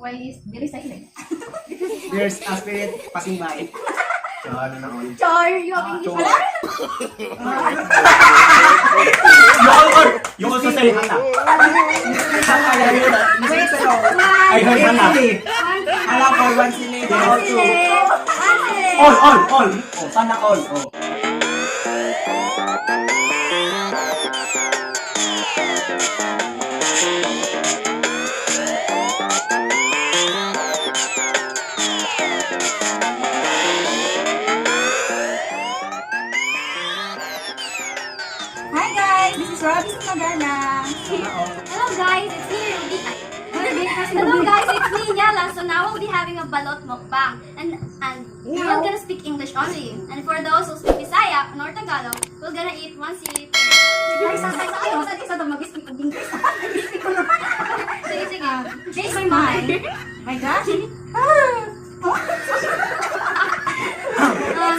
Why is very silent? There's a spirit passing by. So, ano na all? Char, you have English. Char. You also say hana. Wait, I heard hana. Alam ko, one sili. Yes. Two. All, all, all. Oh, sana all. Oh. Hi guys, this is Robbie Magana. Hello guys, it's me, Ruby. Hello guys, it's me, Nyala. So now we'll be having a balot mukbang. And we're gonna speak English only. And for those who speak Bisaya nor Tagalog, we're gonna eat one sili. Ay, sa sa sa sa sa sa mag-speak og English. Sige, sige. This is mine. My gosh. It's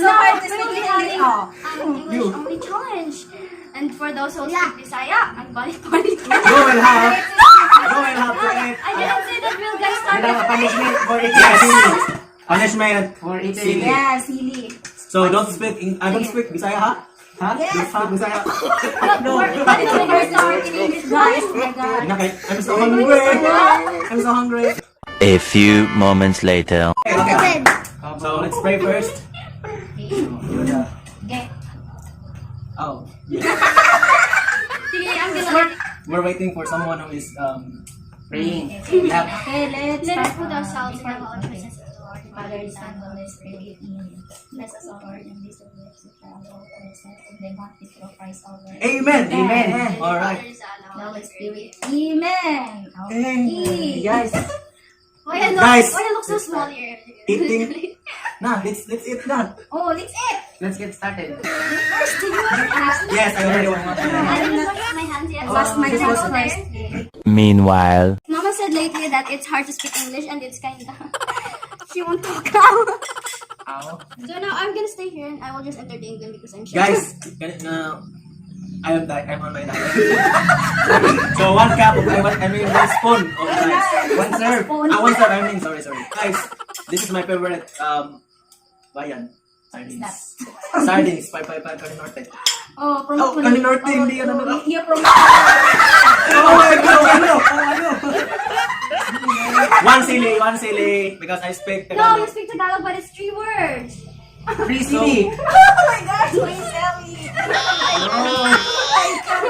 so Now, hard to we speak will be English. having Oh. an English only challenge. And for those who speak Bisaya and balik balik. You will have to eat. I didn't say that we'll get Wala started. ka punishment for eating. Yes. Punishment. For eating. Sili. Yeah, sili. So don't speak in, I don't speak Bisaya, ha? Ha? Yes. Don't speak Bisaya. No, we're gonna start in English, guys. Oh my God. I'm so hungry. I'm so hungry. A few moments later. Okay. So let's pray first. Yeah. Okay. Oh, yeah. Sige, I'm gonna We're waiting for someone who is Praying. Okay, let's let us start. put ourselves in the holy presence of the Lord. Father, Son, Holy Spirit. Amen. Bless us, O Lord, and these the gifts which are about ourselves, and the bounty of Christ our Lord. Amen. Amen. All right. Father, Son, The Holy Spirit. Amen. Okay. Guys. Why I look, Guys. why I look so small here? Eating. Nah, let's eat na. Oh, let's eat. Let's get started. First, did you wash your hands? Yes, I already want I didn't wash my hands yet. Wash my Can I hands go there? first. Meanwhile. Mama said lately that it's hard to speak English and it's kinda she won't talk now. Ow. So now I'm gonna stay here and I will just entertain them because I'm shy. Guys, I'm on my diet. So one cup of I mean one spoon of rice. One serve. Ah, one serve, I mean, sorry, sorry. Guys, this is my favorite bayan. Sardines. Sardines, 555 Carne Norte. Oh, promote Oh, mo Kani na. Norte, Oh, hindi yan oh, ano. You promote. Oh my God, ano? Oh, ano? One sili, because I speak No, you Tagalog. speak Tagalog, but it's three words. Free sili. Oh my gosh, my Sally.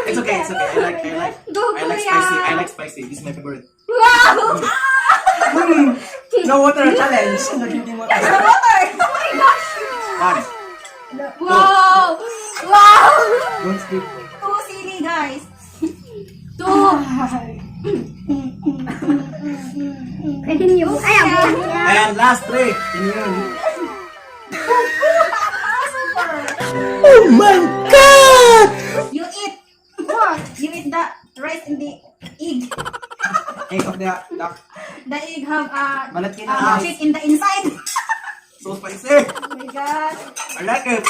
It's okay, it's okay. Go, I like Kuya. spicy. I like spicy. This is my favorite. Wow! No water challenge. No drinking water. Water. One. Wow! Wow! Don't speak. Two sili, guys. Two. Continue. And last three. Yun. You eat. What? You eat the rice and the egg. Egg of the duck. The egg have a Balat kayo ng rice. chick in the inside. So spicy. Oh my God. I like it.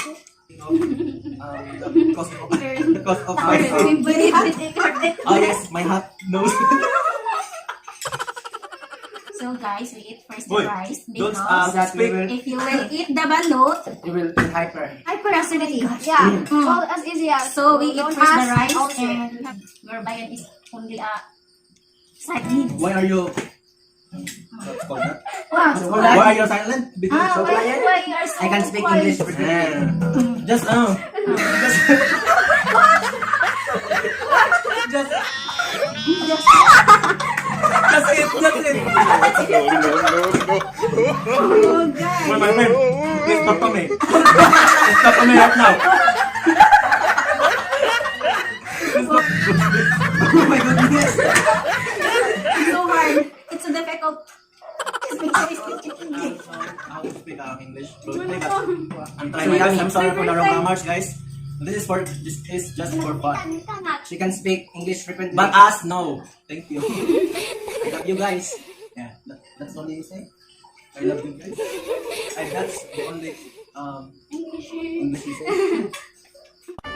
The cost of spicy. Very hot. Oh yes, my hot nose. So guys, we eat first the Boy, rice don't because That we speak. will, if you will eat the balut, you will be hyper. hyperactivity. Yeah. Well, as easy as. So we eat Don't first the ask, rice I'll share. and your bayan is only a sardines. Why are you? What's called that? Wow. So, Why are you silent? Because Ah, So quiet. why you are so I can speak quiet? English perfectly. Yeah. Just eat, just eat. No. Oh, guys. Wait, my friend, please talk to me. Please talk to me right now. Please talk. Oh my goodness. It's so hard. It's so difficult. Just because we speak in English. How to speak English fluently, but I'm trying my best. I'm sorry for the wrong grammars, guys. This is just for fun. She can speak English frequently. But us, no. Thank you. I love you guys. Yeah, that's only you say. I love you guys. And that's the only English. English you say.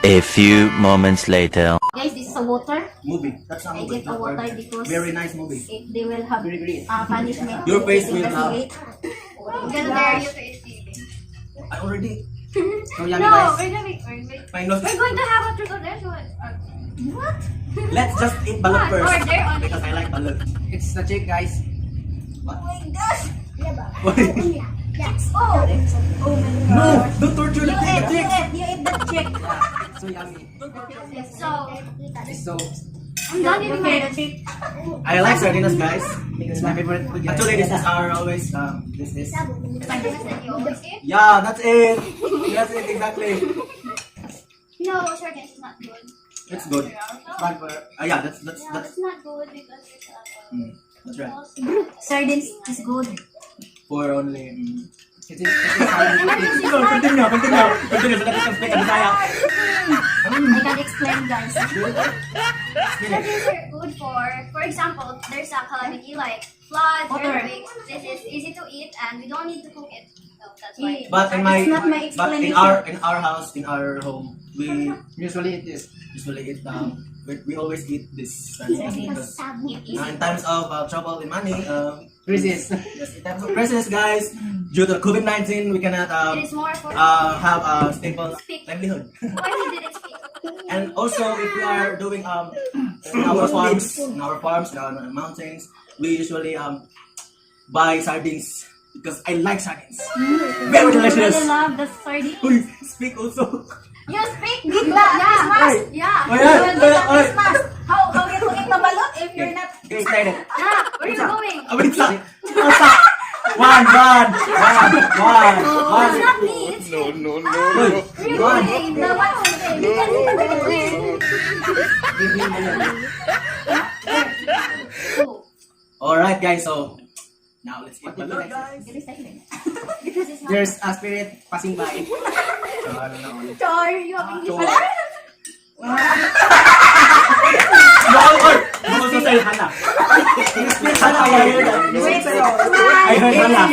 A few moments later. Guys, this is a water. Movie. That's not I movie. get a Not water water. because Very nice movie. if they will have Very great. Punishment. Your face if will they have- investigate. I'm gonna dare you to eat sili. I already. So yummy, No, guys. we're gonna be, we're, My nose. we're going to have a truth or dare. So, What? Let's just eat balot What? first. Or dare only. Because I like balot. It's the chick, guys. What? Oh my gosh! Why? Oh! Oh my No! gosh. Don't torture You the eat, you chick! eat, you eat the chick. So yummy. So, It's so. I'm done eating Okay, my the chick. I like sardinas, guys. It's my favorite food, guys. Actually, this is our always this is. sardines that you always eat. Yeah, that's it. That's it exactly. No, sardines is not good. It's good. Bad for Yeah, that's Yeah, that's it's not good because it's a lot of that's right. Sardines is good. For only. It is. It is highly No, continue, continue, continue. So that we can speak Bisaya. I can explain, guys. Sardines are good for example, there's a calamity like floods, Water. earthquakes. This is easy to eat and we don't need to cook it. So that's why. But in my, It's not my but in explanation. our house, in our home, we Usually it is. usually eat we always eat this sardines because Easy. in times of trouble in money, Crisis. yes, in times of crisis, guys, due to COVID-19, we cannot It is more for have a stable Speak. livelihood. Why we didn't speak? And also, if we are doing in our farms down on the mountains, we usually buy sardines because I like sardines. Very delicious. I really love the sardines. Uy, speak also. You speak good la, Christmas. Yeah. Oh, yeah. You will get Oy, oy. Christmas. How you to eat the balot if you're not Excited. Yeah. Where are you going? Ah, wait lang. Asa? One, one, one, one, It's one. not me. It's No, no, no, Uy, no. Where you one. going? The one you can Give him the Two. Alright, guys, so now let's eat What did you balot, like? guys. Because it's not. There's a spirit passing by. So, I don't know. Char, you have English. Char. No, or, you also say Hana. You speak Hana, I heard that. You speak I heard Hana.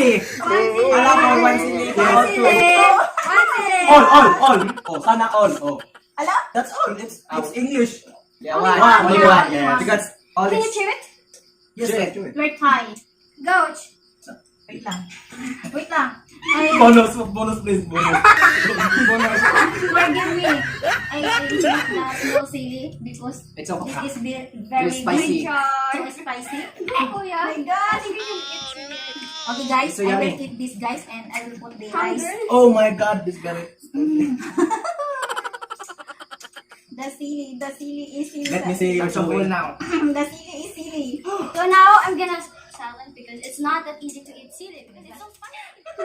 Hala for one sili. Yes. One All, all, all. Oh, sana all. Oh. Ala? That's all. It's English. Yeah, one. One, Only only one. one. Yes. Because All Can you is. chew it? yes, Chew it. chew it. We're Thai. Go. Wait lang. Wait lang. I, Bonus, bonus, please, bonus. Bonus. Forgive me. I eat the small sili because It's so this hot. is very Very spicy. So spicy. Oh yeah. My God. I think you can eat chili. Okay guys, So I will yummy. eat this, guys, and I will put the rice. Hunger. Oh my God, this very. The sili is sili. Let me see your I'm so full chewing. now. The sili is sili. So now I'm gonna silent because it's not that easy to eat sili because it's so spicy.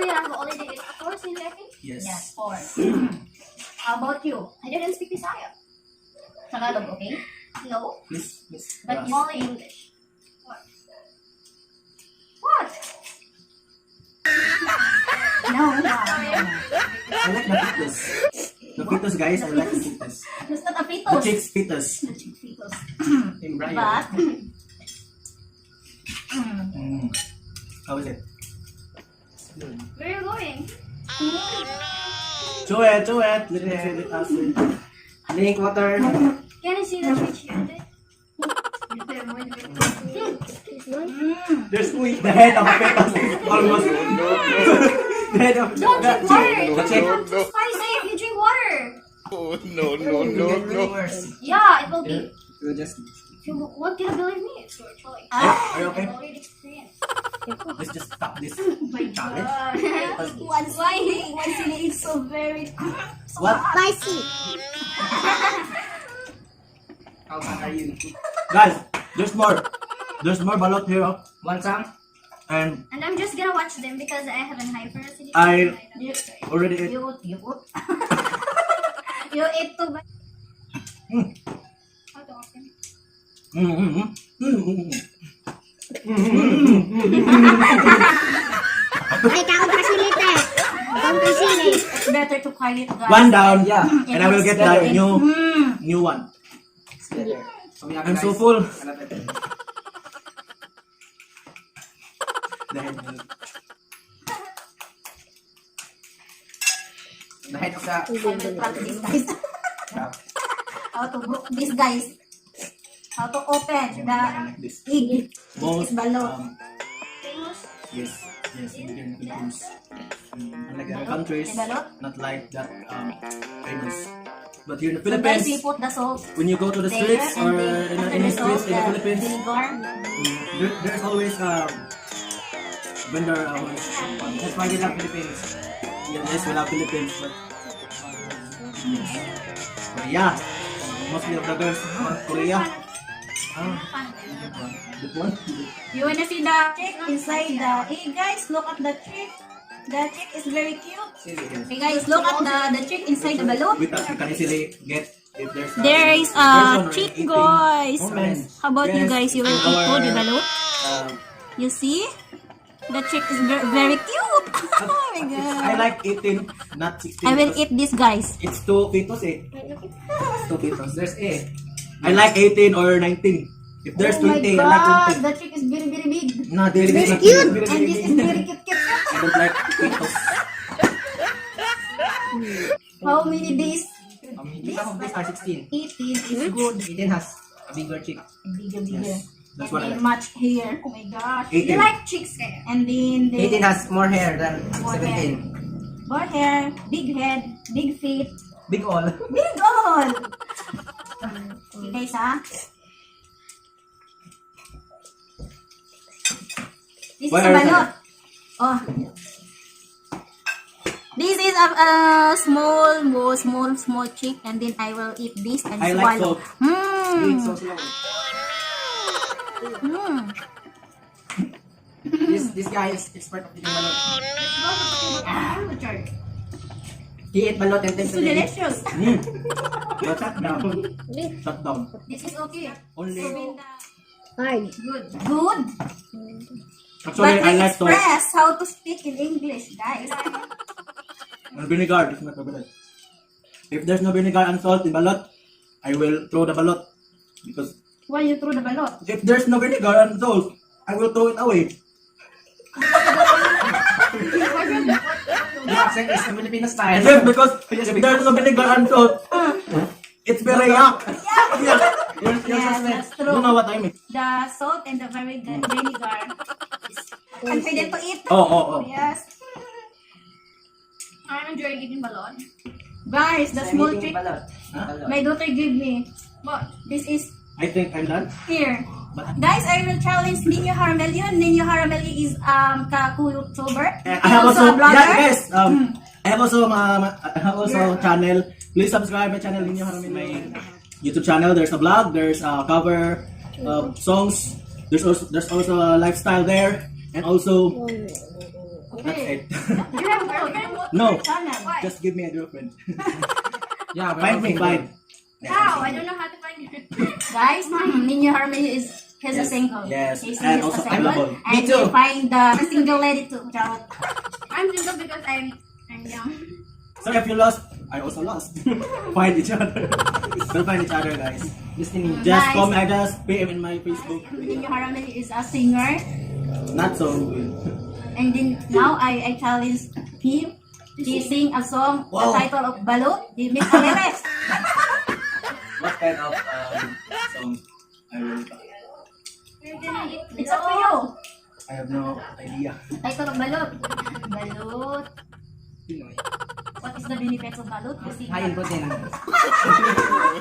We have already ate four sili, I think. Yes. Yes, four. How about you? I didn't speak Bisaya. Tagalog, okay? No, Please, please. But you only English. What? What? No, no. I like the fetus. The fetus, guys. I like the fetus. It's not a The fetus. chick's fetus. The chick fetus. Embryo. But, How is it? Where are you going? Chew it, chew it. Let me see, let us see. Drink water. Can I see the tree here? There's the head of a fetus is almost the head of Don't drink water. It No, will no, become too no. spicy if you drink water. Oh, no, no, It no, will get no. worse. Yeah, it will be. It will just. If you want to believe me, it's your choice. Are you okay? I've already experienced. Let's just stop this challenge. One sili, one sili is so very so What? spicy. How fat are you? Guys, there's more. There's more balot here. Oh. Want some? And And I'm just gonna watch them because I have an hyperacidity. I already ate. You eat, you eat. You eat too much. How to open? Ay, kaon pa sili, te. Kaon pa sili. It's better to quiet, guys. One down. Yeah. And I will get the new one. It's better. So yummy, I'm so guys. full. I love it. The head. The head of the I will practice, guys. crab. How to broke this, guys. How to open the Like this. egg. Most, Is balot. Yes, in the Philippines. Unlike other countries, Balot? Not like that famous. But here in the So guys, we Philippines, put the salt when you go to the there streets and or then in after any the salt, streets in the the Philippines, vinegar. there's always a vendor. That's why we love Philippines. Yes, we love Philippines, but yes. Korea. Mostly of the girls want Korea. Ah, that one. You wanna see the chick inside the egg, guys? Look at the chick. The chick is very cute. Yes. Hey guys, look at the chick inside the balot. We can easily get if there's a There is version a or chick, eating guys. moments. How about you Yes, guys? You will in eat our, too, the balot? You see? The chick is very, very cute. Oh my I God. like 18, not 16. I will because eat this, guys. It's two pitos eh. It's two pitos. There's A. I like 18 or 19. If there's Oh my 20, I God, like 20. the chick is very, very big. No, there is Very not cute. Very, And very this is big. very cute, cute, cute. I don't like pitos. How many days? Some of these are 16. 18 is good. 18 has a bigger chick. Bigger, bigger. Yes. That's And what I then like. much hair. Oh my gosh. 18. You like chicks kaya? And then the 18 has more hair than More hair. 17. More hair, big head, big feet, Big all. big all. Okay guys ha. This Why is a are you balot. Oh. This is a small, more small, small chick, and then I will eat this and I like swallow. salt. You eat Mm. so slow. This guy is expert of eating balot. He ate balot 10 times So a day. delicious. But shut down. Shut down. This is okay. Only. Hard. Good. Good. Actually, But I we like salt. express how to speak in English, guys. And vinegar is my favorite. If there's no vinegar and salt in balot, I will throw the balot. Because Why you throw the balot? if there's no vinegar and salt, I will throw it away. The accent is Filipino style. Yes, because if there's no vinegar and salt, it's very yuck. Yeah. You're Yes, so that's You true. know what I mean? The salt and the very vinegar is confident to eat. Oh. Yes. I'm enjoying eating balot. Guys, the I'm small eating chick balot. Huh? Balot. my daughter gave me. What? This is I think I'm done. here. But Guys, I will challenge Nino Haramelio. Nino Haramelio is ka-YouTuber. I have also a blogger. Yeah, guys. I have also channel. Please subscribe my channel. Ninyo Haramin, my YouTube channel. There's a blog. There's a cover songs. There's also a lifestyle there, and also that's it. You have a girlfriend? No, Channel. Why? just give me a girlfriend. Yeah, we're Find all me, single. find. How? I don't know how to find you. Guys, Nino Haramelio is he's a Yes. single. Yes, He's, and he's also a single. available. And Me too. we find the single lady too. Charot. I'm single because I'm young. So if you lost, I also lost. Find each other. We'll find each other, guys. Listening. Just Guys. come and just PM in my Facebook. Nino Haramelio is a singer. Not so good. And then now I challenge him. He sing a song, Wow. the title of Balot. He make a lyrics. What kind of song I will? We're gonna eat It's up to you. I have no idea. Title of Balot. Balot. Pinoy. What is the benefits of balot? You sing. High in protein.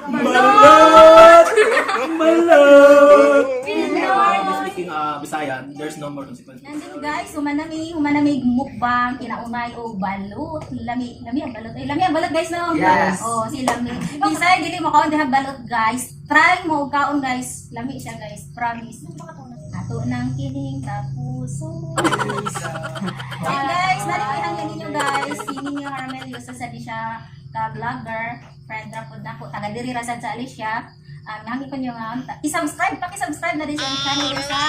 Balot! Balot! Speaking Bisayan, there's no more consequences. Nandun guys, humanami mukbang, kinaunay o balot. Lami, lami ang balot. Ay, lami ang balot guys, no? Yes. Oh, si lami. Bisay, dili mo kaon diha balot guys. Try mo og kaon guys. Lami siya guys, promise. Ato nang kining tapuso. And guys, nari ko ihangyan ninyo guys. Si Ninyo Harmelio sa di siya ka vlogger, friend ra pud nako, taga diri ra sad sa Alicia. Nangi ko nyo nga i-subscribe, paki-subscribe na din sa iyang channel guys sa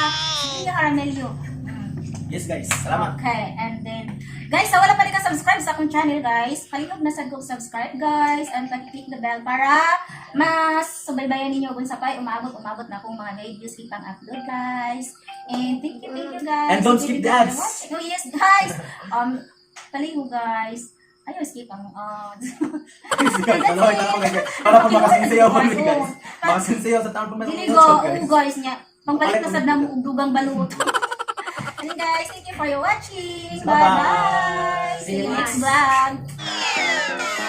Ninyo Harmelio. Yes guys, salamat. Okay, and then guys, sa wala pa rin ka-subscribe sa akong channel guys, palihog na sad kong subscribe guys and pag-click the bell para mas subaybayan ninyo kung sapay umabot na akong mga videos ipang upload guys. And thank you guys. And don't Thank skip you the for ads. watching. Oh yes guys. Palihog guys. Ayaw skip ang ads. Guys, dalawa na ako, guys. Para pa makasinsayaw kami, guys. Makasinsayaw sa taon pa Dili go, oo guys niya. Pangpalit na sad na mo og dugang balut. And guys, thank you for your watching. Bye-bye. Bye-bye. See you next vlog.